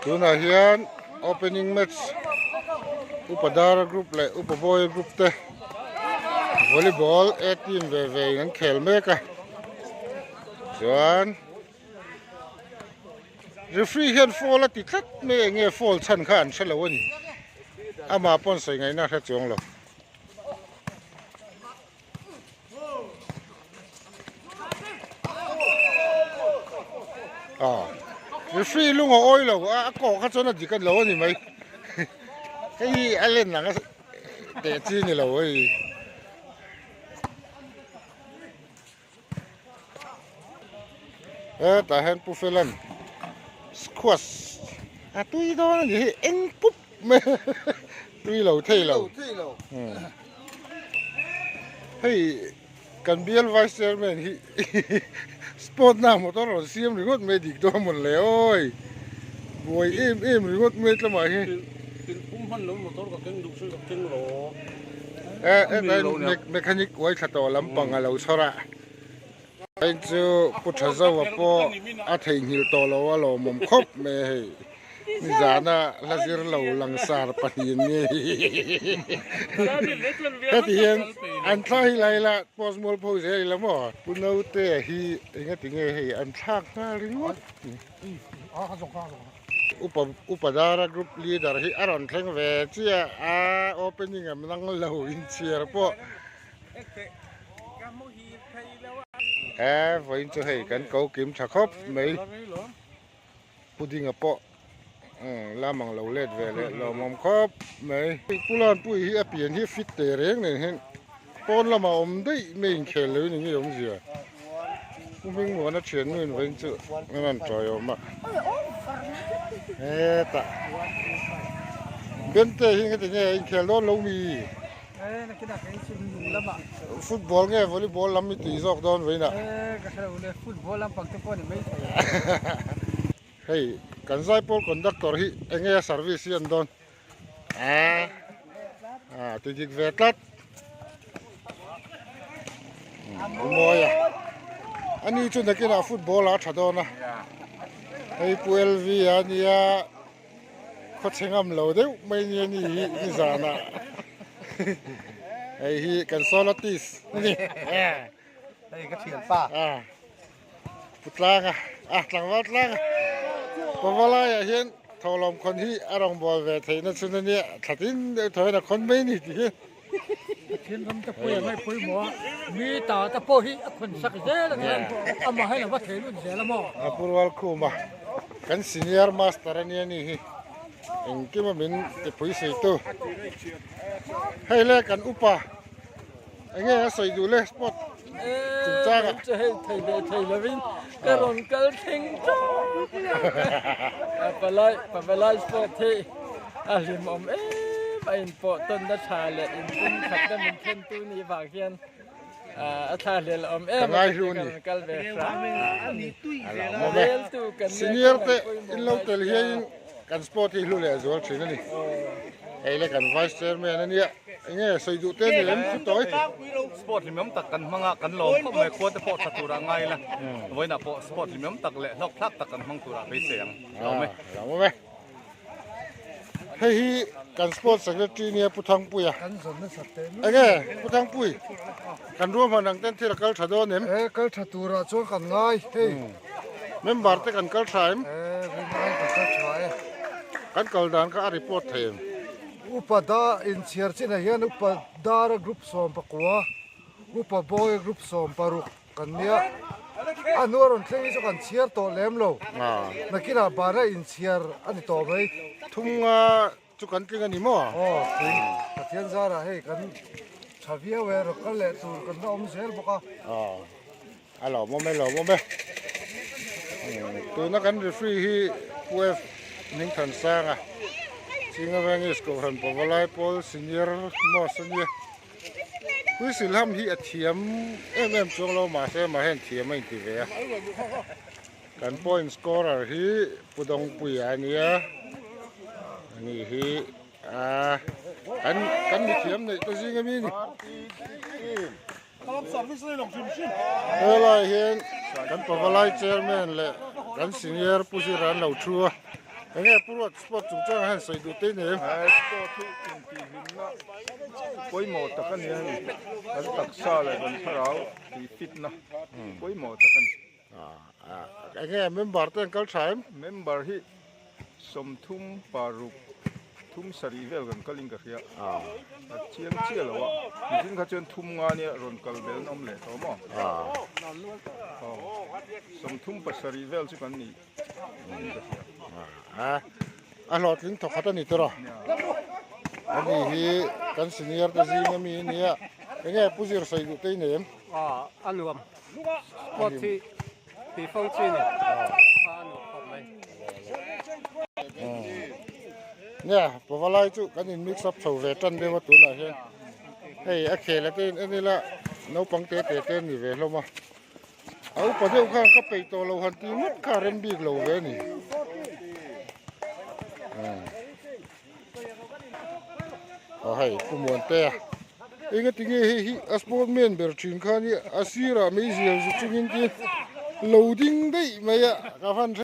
Tunah hian opening match Upa Dara group leh Upa Bawia group te volleyball A team ve ve in an khel mek a chuan referee hian foul a ti tlat mai eng nge foul chhan kha an hre lo a ni amah pawn sawi ngaihna a hre chuang lo. Ah, referee lung a awi lo a kawh kha chuan a dik a lo a ni mai hei a len ang a teh chi ni lo hei hetah hian pu felan squash a tui dawn a ni hi eng pup mai tui lo thei lo hei kan bial vice chairman hi sport na motor rawn siam ringawt mai dik dawn mawn le awi buai em em ringawt mai tlamah hian mechanic uai thla tawh lampang a lo chhawr a hei chu pu tha zauh a pawh a theihnghilh tawh lo a lawmawm khawp mai a hei nizana hla zir lo langsar pahnih an ni heti hian an thla hi la ila post mual pho zel ila maw pu naute hi engati nge hei an thlak nghal ringawt. Upa Upa Dara group leader hi a rawn thleng ve chiah a, opening am nang lo inchhiar pawh e vawiin chu hei kan ko kim tha khawp mai pudding a pawh lam ang lo let ve leh lawmawm khawp mai. Pu Lanpuii hi a pian hi fit teh reng nen hian pawn lamah awm daih mai inkhel lo in enge awmzia. Pu Hmingmuana thiannu in vawiin chu an rawn tawiawm a, hetah Bente hi engati nge a inkhel dawn lo mi? Football nge volleyball lam i tih zawk dawn vawiinah? Hei kan zaipawl conductor hi enge a service hi an dawn? A a ti dik ve tlat mawi a ani chu nakinah football a tha dawn a hei pu LV a nia khawchhe ngam lo deuh mai nia ni hi nizanah hei hi kan solatis ani hei ka thian pa a Pu Tlanga a tlangval Tlanga Pavalaiah hian thawhlawm khawn hi a rawngbâwl ve theihna chhun a nia, thla tin deuh thaw hian a khawn mai a ni tih hi. Pathian ram te pawh a ngaihpawimawh a, mi ta te pawh hi a khawn sak zel a nia, amah hian a va thei lut zel a maw? A Pu Rualkhuma kan senior master a nia ni hi, engkima min tipui seitu. Hei le kan upa. Enge a sawi duh le sport chungchang ah. Chu hei thei leh thei lovin ka rawn kal thleng tawp a palai pavalai sport hi a hlimawm em a inpawh tawnna tha leh inpum khatna min thlen tu nih vang hian a thla hlel awm em a ka rawn kal ve hram a ni. Reltu kan nia Senior te in lo tel hian kan sport hi hlu leh zual thin a ni. Hei le kan vice chairman a nia. Enge sawi duh te ni lem thu tawi. Sport hlimawm tak kan hmang a, kan lawm khawp mai, khua te pawh tha turah ngai ila, vawiinah pawh sport hlimawm tak leh hlawk thlak tak kan hmang turah beisei ang. Lawm e. Lawm e. Hei hi kan sport secretary nia Pu Thangpuia. Enge Pu Thangpui, kan ruahman ang ten thil a kal tha dawn em? E kal tha turah chuan kan ngai hei. Member te kan kal tha em? E rinai kan kal tha e. Kan kal dan kha a report thei em? Upa da inchhiar chinah hian Upa Dara group 19, Upa Bawi group 16 kan nia. A hnua rawn thleng hi chu kan chhiar tawh lem lo. Nakinah bana inchhiar a ni tawh mai. Thunga chu kan tling a ni maw? Aw tling. Pathian zarah hei kan tha viau e, rawn kal leh tur kan la awm zel bawk a. Aw a lawmawm e lawmawm e. Tuna kan referee hi Pu F Hmingthansanga Chinga Vengis Kohhran Pavalai Pawl Senior Most a nia. Whistle ham hi a thiam em em chuang lo mahse amah hian thiam a inti ve a. Kan point scorer hi Pu Dawngpuia a nia. Ani hi a kan kan mithiam neih te zing ami a ni. Helai hian kan pavalai chairman leh kan senior pu zira an lo thu a. Enge Pu Ruat sport chungchangah hian sawi duh te i nei em? Sport hi intihhlimna pawimawh tak a ni a hei. Kan taksa leh kan thlarau tih fitna pawimawh tak a ni. Enge member te an kal tha em? Member hi 36 thum sarih vel kan kalin ka hria. A chiang chiah lo a. Nichin kha chuan thum nga nia rawn kal bel an awm leh tawh maw? 37 vel chu kan ni in ka hria. A hlawhtling thawkhat a ni tawh a. Ani hi kan senior te zing ami a nia. Enge Pu Zir sawi duh te i nei em? A nuam. Sport hi tih fo chi ni. A nuam khawp mai. Nia, pavalai chu kan in mix up chho ve tan deuh a tunah hian. Hei a khel a te in en ila naupang te te te an ni ve hlawm a. A upa deuh khan ka peih tawh lo han ti ngawt kha a rem bik lo ve a ni. Aw hei Pu Muantea eng a ti nge hei hi a sport man ber thin kha nia a sirah meizial zu chungin te lo ding daih mai a ka van hre.